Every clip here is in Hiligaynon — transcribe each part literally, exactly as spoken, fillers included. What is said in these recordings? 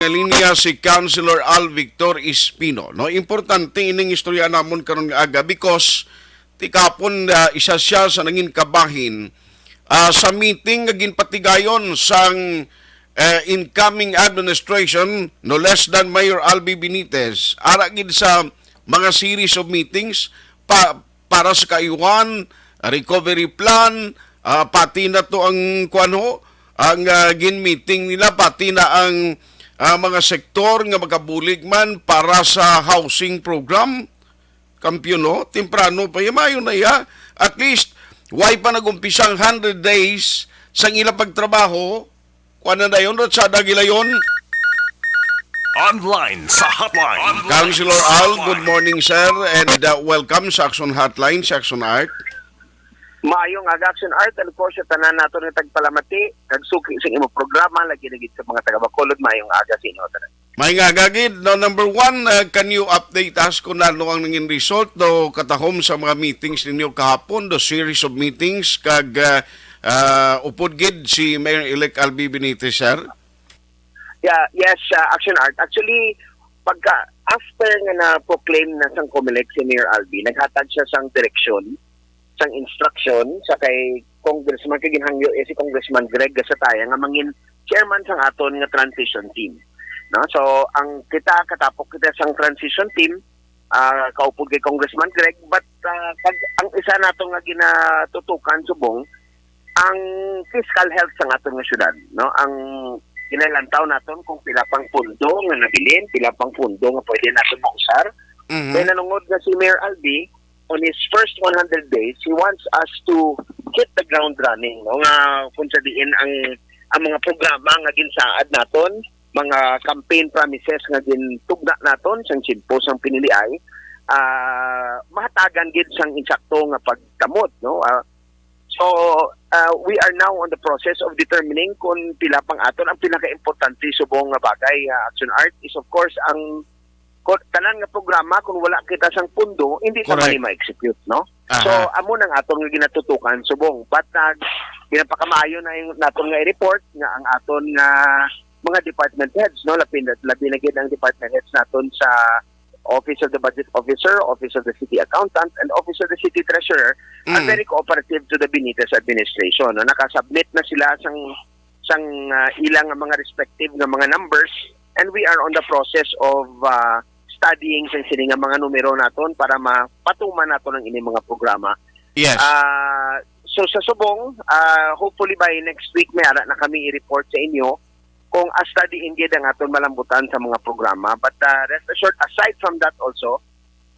Nga linya si Councilor Al Victor Espino. No, importante ining istorya namon karon nga aga because ti kahapon, ah, isa siya sa nangin kabahin, ah, sa meeting nga ginpatigayon sang, eh, incoming administration, no less than Mayor Albi Benitez. Ara gid sa mga series of meetings pa, para sa kaayuhan, recovery plan, ah, pati na to ang kuwan ho, ang, ah, gin-meeting nila, pati na ang, ah, mga sektor nga makabulig man para sa housing program. Kampiyon, no? Temprano pa, ya, maayo na ya. At least, way pa nag-umpisa ang hundred days sang ila pagtrabaho. Kuan na dayon, Ratsada Gilayon. Online sa hotline. Councilor Al, good morning, sir, and, uh, welcome sa Action Hotline, sa Action Art. Maayong aga, Action Art, and of course, sa tanan nato nga tagpalamati, nagsuki sa imong programa, lagi na gid sa mga taga Bacolod, maayong aga sa inyo tanan. May nga gagid, no, number one, uh, can you update us kung ano ang nangin result, no, katahom sa mga meetings ninyo kahapon, the series of meetings, kag, uh, uh, upod gid si Mayor-elect Albi Benitez, sir? Yeah, yes, uh, Action Art. Actually, pagka, after nga na-proclaim na sang Comelec si Mayor Albi, naghatag siya sang direksyon, sang instruction sa kay Congressman, kay ginhangyo, eh, si Congressman Greg Gasataya nga mangin chairman sang aton nga transition team. No? So, ang kita, katapok kita sang transition team, ah, kaupod kay Congressman Greg, but, ah, kag, ang isa nato nga ginatutukan subong, ang fiscal health sa aton nga syudad, no? Ang ginalantaw naton kung pila pang pundo nga nabilin, pila pang pundo nga pwede naton mausar. Mhm. Kay nanungod nga si Mayor Albi, on his first one hundred days, he wants us to hit the ground running, no? Nga kung sa diin ang, ang mga programa nga ginsaad naton, mga campaign promises nga gintugna naton sang tiyempo sang piniliay, ah, mahatagan gid sang insakto nga pagtamod, no? Ah, so, ah, we are now on the process of determining kung pila pang aton. Ang pinakaimportante subong nga bagay, ah, Action Art, is of course ang ko-, tanan nga programa, kung wala kita sang pundo, hindi ta Correct. man ma-execute, no? Aha. So, amo nang aton nga ginatutukan subong. But, ah, ginapakamaayo na yung naton nga i-report nga ang aton nga mga department heads, no? Labi na, labi na gid ang department heads naton sa Office of the Budget Officer, Office of the City Accountant, and Office of the City Treasurer are Mm. very cooperative to the Benitez administration, no? Nakasubmit na sila sang, sang, ah, ilang mga respective nga mga numbers, and we are on the process of, ah, studying sang sini nga mga numero naton para mapatuman naton ang ini mga programa. Yes. Ah, so sa subong, ah, hopefully by next week may ara na kami i-report sa inyo kung hasta diin gid ang aton malambutan sa mga programa. But, ah, rest assured, aside from that also,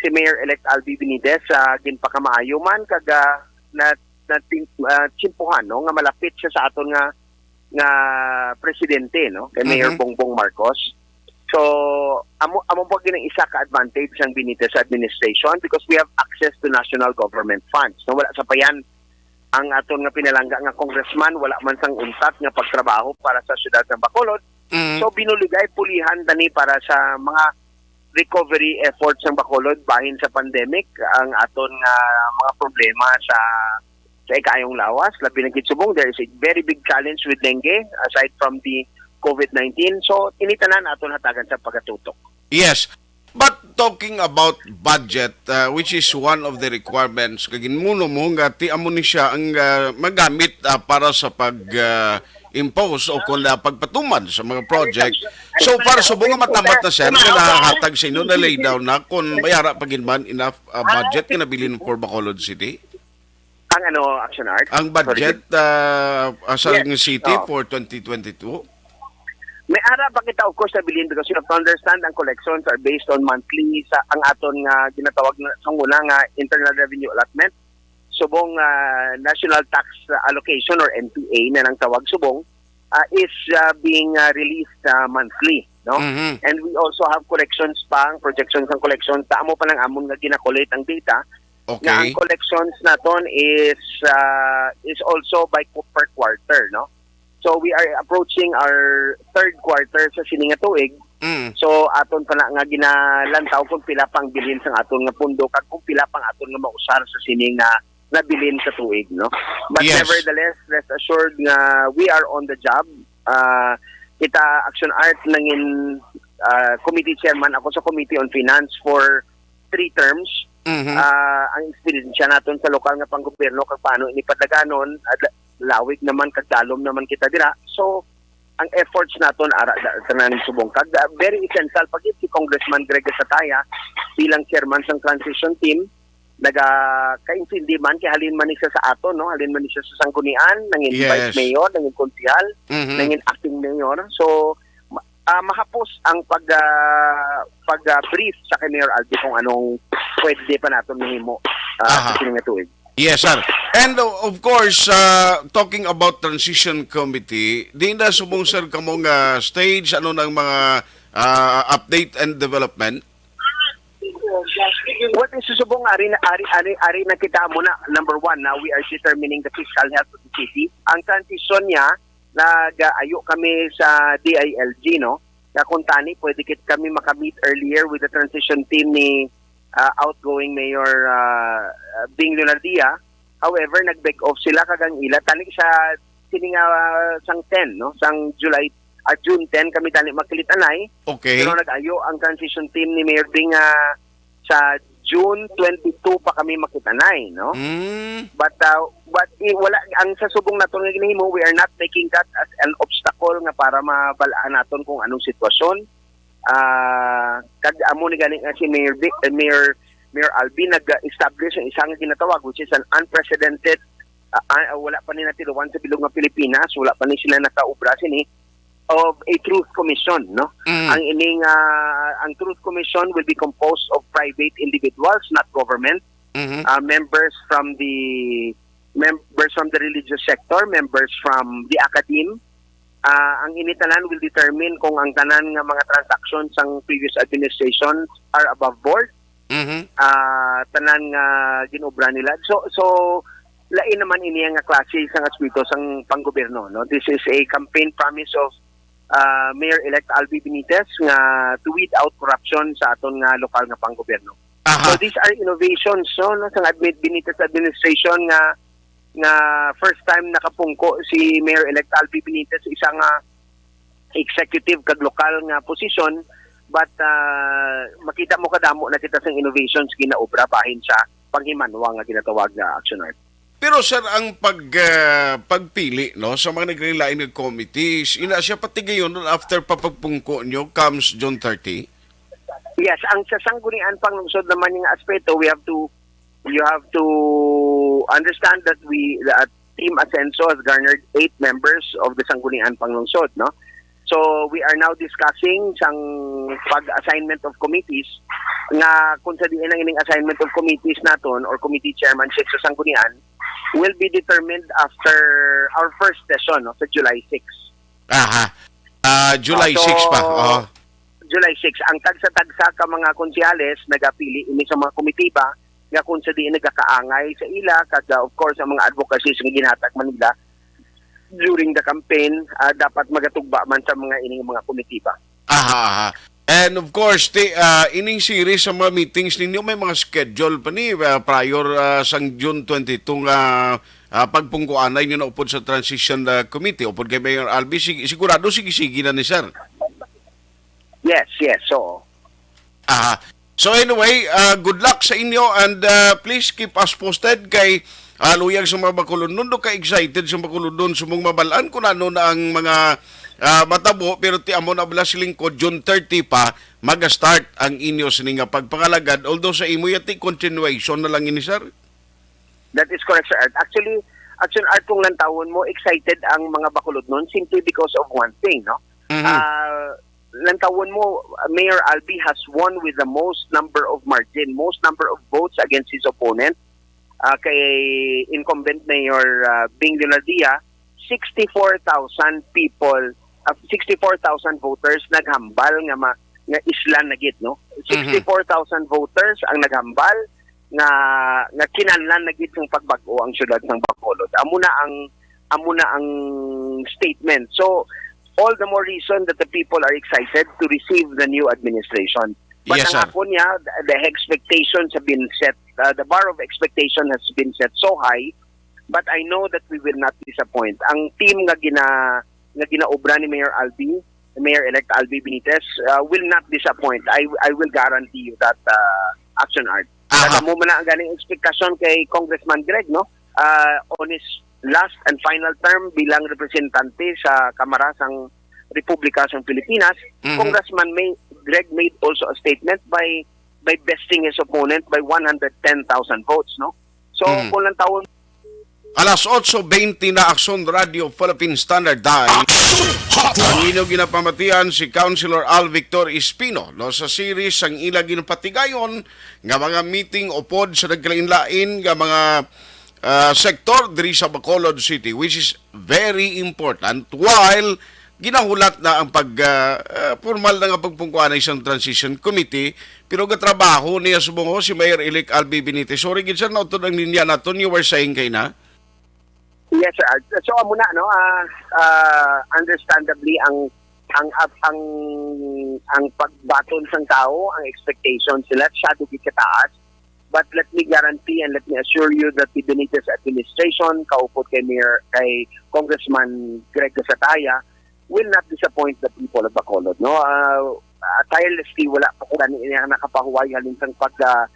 si Mayor-elect Albi Benitez, ah, ginpakamaayo man kag, ah, na, na tin-, ah, tsimpuhan, no, nga malapit siya sa aton nga, nga presidente, no, kay Mayor Mhm. Bongbong Marcos. So, amo, amo po gid ang isa ka advantage sang Benitez administration because we have access to national government funds. No, wala sa payan ang aton nga pinalangga nga congressman, wala man sang untat nga pagtrabaho para sa siyudad ng Bacolod. Mm. So, binuligay pulihan tani para sa mga recovery efforts ng Bacolod bahin sa pandemic, ang aton nga mga problema sa, sa ikaayong lawas, labi na gid subong, there is a very big challenge with dengue aside from the covid nineteen. So, ini tanan aton hatagan sa pagatutok. Yes. But talking about budget, uh, which is one of the requirements, kag ginmuno mo nga ti amo ni siya ang, uh, magamit, uh, para sa pag, uh, impose o kung, uh, pagpatuman sa mga project. So far, subong nga matamat na, sir, nga nahatag sa inyo, na-lay down na kung may ara pa gid man enough, uh, budget nga nabilin for Bacolod City? Ang ano, Action Art? Ang Sorry, budget, uh, sa Yes. city Oh. for twenty twenty-two? May ara pa kita, of course, nabilin because you have to understand ang collections are based on monthly sa ang aton nga ginatawag na sa una nga internal revenue allotment. Subong, ah, national tax allocation or N T A na nang tawag subong, ah, is, ah, being, ah, released, ah, monthly, no? Mhm. And we also have collections pa, ang projections ng collections, ta amo pa lang amon nga gina-collate ang data, Okay. na ang collections naton is, ah, is also by qu-, per quarter, no? So we are approaching our third quarter sa sini nga tuig. Mm. So aton pa na nga ginalantaw kung pila pang bilhin sang aton nga pundo kag kung pila pang aton nga mausar sa sini nga nabilin sa tuig, no? But Yes. nevertheless, rest assured nga we are on the job. Ah, kita, Action Art, nangin, ah, committee chairman ako sa Committee on Finance for three terms. Mhm. Ah, ang eksperyensya naton sa lokal nga panggobyerno kag paano ini padaganon, ah, da-, lawig naman kag dalom naman kita dira. So, ang efforts naton ara da-, tanan subong kag, ah, very essential pa gid si Congressman Greg Sataya bilang chairman sang transition team. Nagakaintindi man kay halin man ni siya sa aton, no? Halin man ni siya sa Sanggunian, nangin Yes. vice mayor, nangin konsehal, Mhm. nangin acting mayor. So, ma-, ah, mahapos ang pag, ah, pag, ah, brief sa kay Mayor Albi kung anong pwede pa naton mahimo, ah, Aha. sa sini nga tuig. Yes, sir. And, uh, of course, uh, talking about transition committee, di na subong, sir, kamo nga stage, ano nang mga, uh, update and development? What is subong, ari na, ari, ari, ari na kita mo na, number one, now we are determining the fiscal health of the city. Ang transition niya, nag-ayo kami sa D I L G, no? Na kung tani, pwede kit kami makamit earlier with the transition team ni, ah, outgoing Mayor, ah, Bing Leonardia. However, nag-beg off sila kag ang ila tani sa sini nga, ah, sang ten, no? Sang July, ah, June ten kami tani makilit anay. Okay. Pero nag-ayo ang transition team ni Mayor Bing, ah, sa June twenty-two pa kami makitanay, no? Mm. But, uh, but i-, wala, ang sa subong naton nga ginahimo, we are not taking that as an obstacle nga para mabalaan naton kung anong sitwasyon. Ah, kag amo ni gani nga si Mayor Vic, eh, Mayor, Mayor Alvin nag-establish ang isa nga ginatawag, which is an unprecedented, ah, ah, wala pa ni natiluan sa bilog nga Pilipinas, wala pa ni sila nakaubra sini, of a Truth Commission, no? Mm. Ang ining, ah, ang Truth Commission will be composed of private individuals, not government. Mhm. Ah, members from the, members from the religious sector, members from the academe. Ah, ang ini tanan will determine kung ang tanan nga mga transactions sang previous administration are above board. Mhm. Ah, tanan nga ginobra nila. So, so lain naman ini nga klase sang aspeto sang panggobyerno, no? This is a campaign promise of, ah, Mayor-elect Albi Benitez nga to weed out corruption sa aton nga lokal nga panggobyerno. Aha. So, these are innovations, no, no, sang admi-, Benitez administration nga, nga first time nakapungko si Mayor-elect Albi Benitez, isa nga executive kag lokal nga posisyon, but, ah, makita mo kadamo na kita sang innovations ginaobra bahin sa panghimanwa nga ginatawag nga Action Art. Pero, sir, ang pag, ah, pagpili, no, sa mga naglain-lain nga committees, ina siya patigayon after pa pagpungko nyo comes June thirty? Yes, ang sa Sanggunian Panglungsod naman nga aspeto, we have to, you have to understand that we, that Team Asenso has garnered eight members of the Sanggunian Panglungsod, no? So, we are now discussing sang pag-assignment of committees nga kung sa diin ang ining assignment of committees naton or committee chairmanship sa Sanggunian will be determined after our first session, no, sa July six. Aha. Ah, July Ah, so, six pa. Oo. July six. Ang tagsa-tagsa ka mga konsehales nagapili ini sa mga komitiba nga kung sa diin nagakaangay sa ila, kag, ah, of course, ang mga advocacies nga ginhatag man nila during the campaign, ah, dapat magatugba man sa mga ining mga komitiba. Aha, aha. And of course, ti, ah, ining series sa mga meetings ninyo, may mga schedule pa ni, ah, prior, ah, sang June twenty-two nga, ah, pagpungkuanay ninyo na upod sa transition, ah, committee, upod kay Mayor Albi, sig-, sigurado sige-sige na ni, sir. Yes, yes, oo. Aha. So anyway, ah, good luck sa inyo and, ah, please keep us posted kay, ah, luyag sa mga Bacolodnon, do ka excited sa Bacolodnon, sumong mabalaan kung ano na ang mga, ah, matabo, pero ti amo na bala siling ko, June thirty pa, maga-start ang inyo sini nga pagpangalagad, although sa imo yati, continuation na lang ini, sir? That is correct, sir. Actually, Action Art, kung lantawon mo, excited ang mga Bacolodnon simply because of one thing, no? Mhm. Ah, lantawon mo, Mayor Albi has won with the most number of margin, most number of votes against his opponent, ah, kay incumbent Mayor, ah, Bing Leonardia, sixty-four thousand people, ah, sixty-four thousand voters naghambal nga ma-, nga islan na gid, no? Mhm. Sixty-four thousand voters ang naghambal nga, nga kinahanglan na gid sang pagbag-o ang siyudad sang Bacolod. Amo na ang, amo na ang statement. So, all the more reason that the people are excited to receive the new administration. But Yes, ang sir. Ako niya, the, the expectations have been set, uh, the bar of expectation has been set so high, but I know that we will not disappoint. Ang team nga gina-, nga ginaobra ni Mayor Albi, Mayor-elect Albi Benitez, uh, will not disappoint. I I will guarantee you that, uh, Action Art. Aha. Kamo man ang ganing ekspektasyon kay Congressman Greg, no? Uh, on his last and final term bilang representante sa Kamara sang Republika sang Pilipinas, Mhm. Congressman May, Greg made also a statement by by besting his opponent by one hundred ten thousand votes, no? So, Mhm. kung lang taon Alas otso bente na, Aksyon Radio Philippine Standard Time. Ang inyo ginapamatian si Councilor Al Victor Espino, no, sa series sang ila ginapatigayon nga mga meeting upod sa nagkalain-lain nga mga, ah, sektor diri sa Bacolod City, which is very important, while ginahulat na ang pag, ah, ah, formal na nga pagpungkuan sa transition committee, pero gatrabaho niya subong ho si Mayor-elect Albi Benitez. Sorry gid, sir, nautod ang linya naton. You were saying kay na? Yes, sir. So, amo na, no? Ah, ah, understandably, ang ang ang ang pagbaton sang tawo, ang expectations nila, masyado gid kataas. But let me guarantee and let me assure you that the Benitez administration, kaupod kay Mayor, kay Congressman Greg Gasataya, will not disappoint the people of Bacolod, no? Ah, ah, tirelessly, wala pa ko gani niya nakapahuway halin sang pag, ah,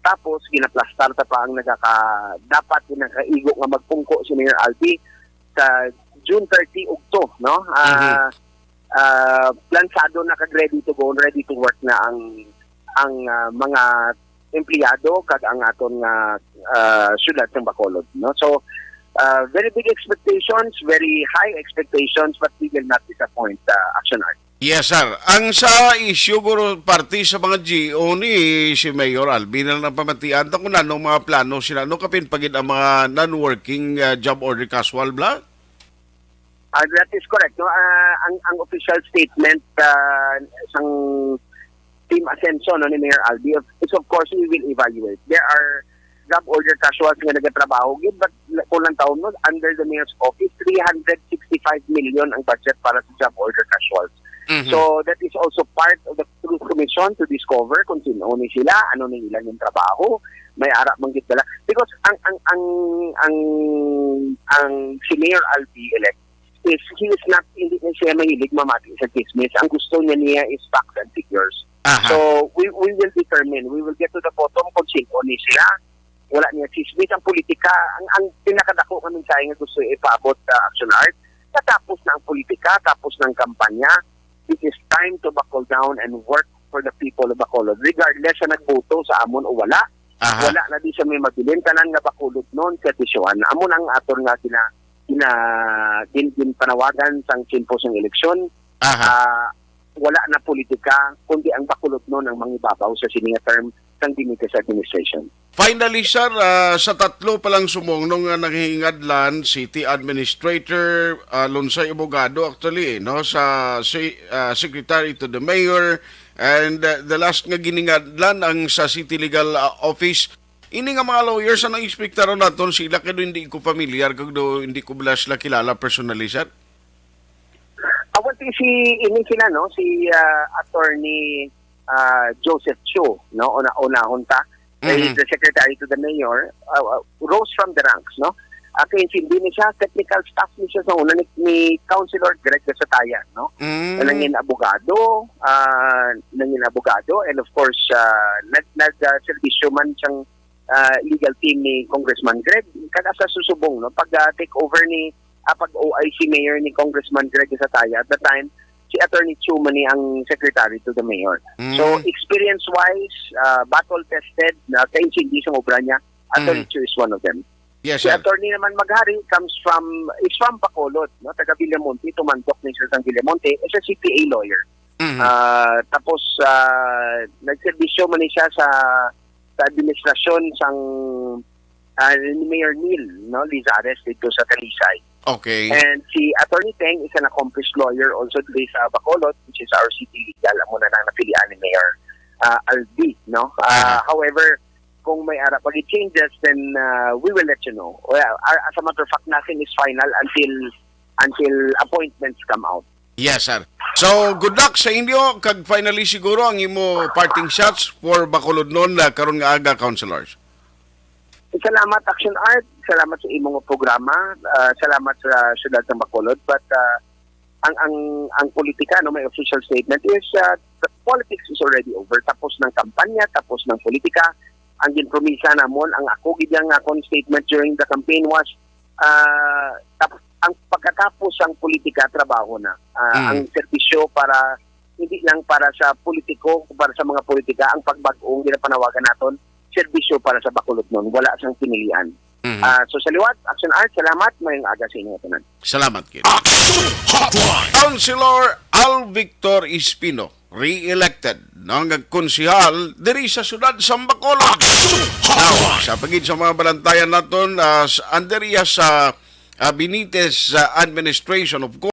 tapos, ginaplastar ta pa ang nagaka-, dapat nga nakaigo nga magpungko si Mayor Albi sa June thirty ug two, no? Ah, Mhm. ah, plansado na kag ready to go, ready to work na ang, ang, ah, mga empleyado kag ang aton nga, ah, siyudad sang Bacolod, no? So, ah, very big expectations, very high expectations, but we will not disappoint, ah, Action Art. Yes, sir. Ang sa issue, guro, parte sa mga G O ni si Mayor Albi na lang pamatian ta kung ano mga plano sila, no, kapin pagid ang mga non-working, ah, job order casual, bla? Ah, that is correct, no? Ah, ang, ang official statement, ah, sang Team Asenso, no, ni Mayor Albi, of, is of course, we will evaluate. There are job order casuals nga nagatrabaho gid, but kulang taon, no, under the mayor's office, three hundred sixty-five million ang budget para sa job order casuals. Mhm. So, that is also part of the Truth Commission to discover kung sino ni sila, ano ni ilang yung trabaho, may ara man gid bala. Because ang, ang, ang, ang, ang si Mayor Albi elect is, he is not, hindi na siya mahilig mamati sa chismis. Ang gusto niya niya is facts and figures. Aha. So, we, we will determine, we will get to the bottom kung sino ni sila. Wala niya chismis ang politika. Ang, ang pinakadako nga mensahe nga gusto ipaabot sa Action Art, natapos na ang politika, tapos ng kampanya. It is time to buckle down and work for the people of Bacolod. Regardless sa nagboto sa amon o wala, Aha. wala na di sa may mabilin. Tanan nga Bacolodnon sa Tisuan. Amo na ang aton nga gina-, gina-, gin-, ginpanawagan sang tiempo sang eleksyon. Aha. Ah, wala na politika, kundi ang Bacolodnon ang mangibabaw sa sini nga term sang Benitez administration. Finally, sir, ah, sa tatlo pa lang sumong, no, nga nanghingadlan, City Administrator, ah, Lunsay Abogado, actually, no, sa si, ah, Secretary to the Mayor, and, ah, the last nga giningadlan ang sa City Legal, ah, Office. Ini nga mga lawyers, ang ekspektaron naton sila, kay do hindi ko familiar, kag do hindi ko bala sila kilala personally, sir? Awan si, si, ini sila, no, si, ah, Attorney, ah, Joseph Chu, no, una, unahon ta. Kay Mhm. the secretary to the mayor, ah, ah, rose from the ranks, no? Ah, kay hindi ni siya, technical staff ni siya sa una ni, ni Councilor Greg Gasataya, no? Mm. Na nangin abogado, ah, nangin abogado, and of course, ah, nag, nag, ah, serbisyo man siyang, ah, legal team ni Congressman Greg. Kag sa susubong, no, pag, ah, take over ni, ah, pag O I C mayor ni Congressman Greg Gasataya at the time, si Attorney Chu man ni ang secretary to the mayor. Mm. So, experience-wise, ah, battle-tested, na kaintindi sa obra niya, Attorney Mm. Chu is one of them. Yes, Si sir. Attorney naman Maghari comes from, is from Bacolod, no? Taga Villamonte, tumandok ni siya sa Villamonte, is a C P A lawyer. Mhm. Ah, tapos, ah, nagserbisyo man ni siya sa, sa administrasyon sang, ah, ni Mayor Neil, no, Lizares dito sa Talisay. Okay. And si Attorney Teng is an accomplished lawyer also dito sa Bacolod, which is our city legal. Amo na lang napilian ni Mayor, ah, Albi, no? Ah, Aha. however, kung may ara pag changes, then, ah, we will let you know. Well, ah, as a matter of fact, nothing is final until, until appointments come out. Yes, sir. So, good luck sa inyo. Kag finally, siguro, ang imo parting shots for Bacolodnon na karon nga aga, councilors. Salamat, Action Art. Salamat sa imong programa. Ah, salamat sa siyudad ng Bacolod. But, ah, ang ang ang politika, no, may official statement is, ah, the politics is already over. Tapos ng kampanya, tapos ng politika. Ang ginpromisa namon, ang ako gid ang akong statement during the campaign was, ah, tap- ang pagkatapos ang politika, trabaho na. Ah, Mm. Ang serbisyo para, hindi lang para sa politiko, para sa mga politika, ang pagbag-ong ginapanawagan naton, serbisyo para sa Bacolodnon, wala sang pinilian. Mhm. Ah, so sa liwat, Action Art, salamat, mayong aga sa inyo tanan. Salamat gid. Action Hotline. Councilor Al Victor Espino, re-elected nga konsehal diri sa siyudad sa Bacolod. Action Hotline. Sa pagid sa mga balantayan naton, ah, sa Andrea sa ah, Benitez ah, administration, of